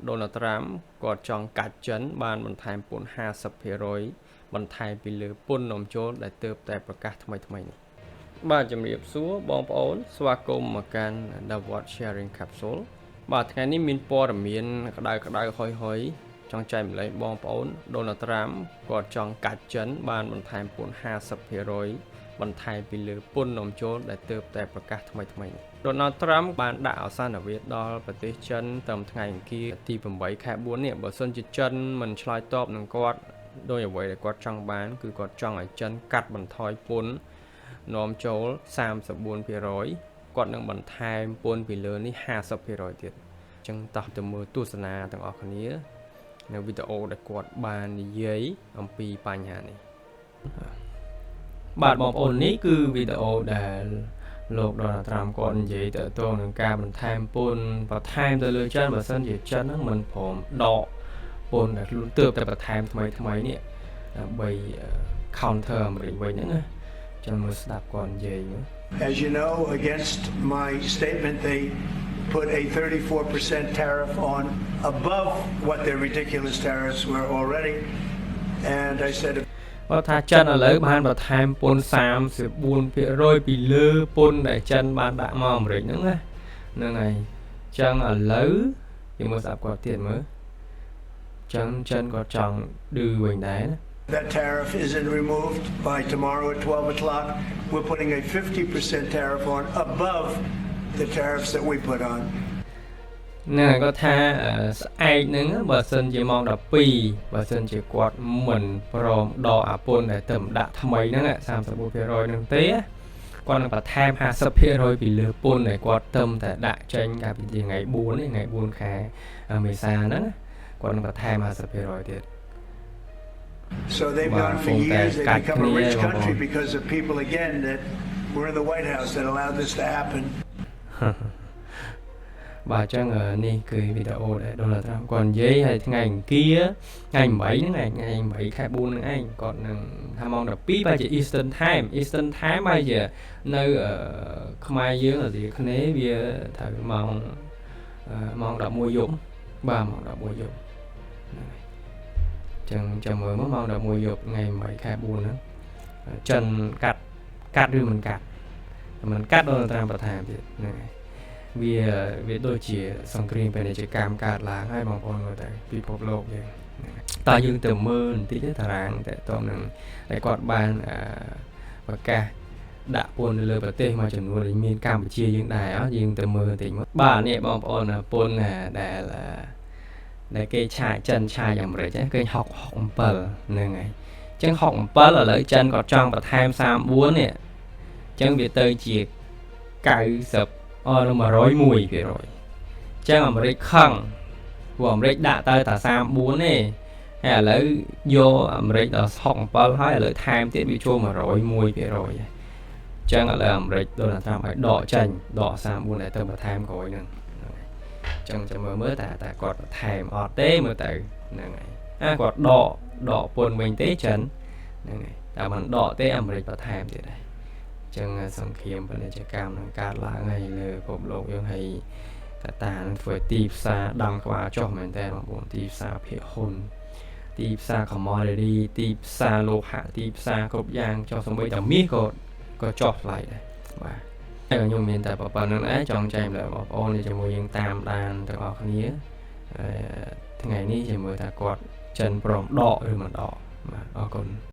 ដូណាល់ត្រាំគាត់ចង់កាច់ចិនបានបន្ថែមពន្ធ50%បន្ថែមពីលើពន្ធនាំចូលដែលទើបតែប្រកាសថ្មីៗនេះបាទជំរាបសួរបងប្អូនស្វាគមន៍មកកាន់ The What Sharing Capsule បាទថ្ងៃនេះមានព័ត៌មានក្តៅក្តៅហុយហុយចង់ចែករំលែកបងប្អូនដូណាល់ត្រាំគាត់ចង់កាច់ចិនបានបន្ថែមពន្ធ50%បន្ថែមពីលើពន្ធនាំចូលដែលទើបតែប្រកាសថ្មីៗនេះដូណាល់ត្រាំបានដាក់ឱសានវាទដល់ប្រទេសចិនត្រឹមថ្ងៃអង្គារទី8ខែ4នេះបើសិនជាចិនមិនឆ្លើយតបនឹងគាត់ដោយអ្វីដែលគាត់ចង់បានគឺគាត់ចង់ឲ្យចិនកាត់បន្ថយពន្ធនាំចូល34%គាត់នឹងបន្ថែមពន្ធពីលើនេះ50%ទៀតអញ្ចឹងតោះទៅមើលទស្សនាទាំងអស់គ្នានៅវីដេអូដែលគាត់បាននិយាយអំពីបញ្ហានេះបាទបងប្អូននេះគឺវីដេអូដែលលោកដូណាល់ត្រាំគាត់និយាយទៅតនឹងការបន្ថែមពន្ធបន្ថែមទៅលើចិនបើសិនជាចិនហ្នឹងមិនព្រមដកពន្ធដែលខ្លួនទើបតែបន្ថែមថ្មីថ្មីនេះដើម្បី counter អាមេរិកវិញហ្នឹងណាចាំមើលស្ដាប់គាត់និយាយមើល As you know, against my statement, they put a 34% tariff on above what their ridiculous tariffs were already. And I said, គាត់ថាចិនឥឡូវបានបន្ថែមពន្ធ34%ពីលើពន្ធដែលចិនបានដាក់មកអាមេរិកហ្នឹងណាហ្នឹងហើយអញ្ចឹងឥឡូវយើងមើលស្ដាប់គាត់ទៀតមើលអញ្ចឹងចិនគាត់ចង់ឌឺវិញដែរណា that tariff isn't removed by tomorrow at 12 o'clock, we're putting a 50% tariff on above the tariffs that we put on. ហ្នឹងហើយគាត់ថាស្អែកហ្នឹងបើសិនជាម៉ោង12បើសិនជាគាត់មិនព្រមដកអាពន្ធដែលទៅដាក់ថ្មីហ្នឹង34%ហ្នឹងទេគាត់នឹងបន្ថែម50%ពីលើពន្ធដែលគាត់ទៅតែដាក់ចេញកាលពីថ្ងៃ4នេះថ្ងៃ4ខែមេសាហ្នឹងគាត់នឹងបន្ថែម50%ទៀត So they've gone for years. They've become a rich country because of people, again, that were in the White House that allowed this to happen. បាទអញ្ចឹងនេះគឺវីដេអូដែលដូណាល់ត្រាំគាត់និយាយហើយថ្ងៃអង្គារថ្ងៃ8ហ្នឹងឯងថ្ងៃ8ខែ4ហ្នឹងឯងគាត់នឹងថាម៉ោង12បែរជា Eastern Time Eastern Time បែរជានៅខ្មែរយើងអាស៊ីគ្នេយ៍វាត្រូវម៉ោងម៉ោង11យប់បាទម៉ោង11យប់ហ្នឹងហើយអញ្ចឹងចាំមើលមកម៉ោង11យប់ថ្ងៃ8ខែ4ហ្នឹងចិនកាត់កាត់ឬមិនកាត់មិនកាត់ដូណាល់ត្រាំបន្ថែមទៀតហ្នឹងហើយវាវាដូចជាសង្គ្រាមពាណិជ្ជកម្មកើតឡើងហើយបងប្អូនមើលទៅពិភពលោកយើងតើយើងទៅមើលបន្តិចតារាងតើតនឹងដែលគាត់បានប្រកាសដាក់ពន្ធនៅលើប្រទេសមួយចំនួនដែលមានកម្ពុជាយើងដែរយើងទៅមើលបន្តិចមកបាទនេះបងប្អូនពន្ធដែលដែលគេឆាយចិនឆាយអាមេរិកឃើញ667ហ្នឹងហើយអញ្ចឹង67ឥឡូវចិនគាត់ចង់បន្ថែម34នេះអញ្ចឹងវាទៅជា90អ101%អញ្ចឹងអាមេរិកខឹងព្រោះអាមេរិកដាក់ទៅតែ34ទេហើយឥឡូវយកអាមេរិកដល់67ហើយឥឡូវថែមទៀតវាចូល101%អញ្ចឹងឥឡូវអាមេរិកដូណាល់ត្រាំឲ្យដកចេញដក34ដែលទៅបន្ថែមក្រោយហ្នឹងអញ្ចឹងចាំមើលមើលតើតើគាត់បន្ថែមអត់ទេមើលទៅហ្នឹងហើយអាគាត់ដកដកពន្ធវិញទេចិនហ្នឹងហើយតែមិនដកទេអាមេរិកបន្ថែមទៀតដែរចឹងសង្គ្រាមពាណិជ្ជកម្មនឹងកើតឡើងហើយលើពិភពលោកយើងហើយតតានឹងធ្វើទីផ្សារដាំក្បាលចុះមែនតើបងប្អូនទីផ្សារភាគហ៊ុនទីផ្សារ commodity ទីផ្សារលោហៈទីផ្សារគ្រប់យ៉ាងចុះសម្បីតែមាសក៏ក៏ចុះថ្លៃដែរបាទហើយខ្ញុំមានតែប៉ុណ្្នឹងឯងចង់ចែកម្លែកបងប្អូនជាមួយយើងតាមដានទាំងអស់គ្នាថ្ងៃនេះជាមើលថាគាត់ចិនព្រមដកឬមិនដកបាទអរគុណ។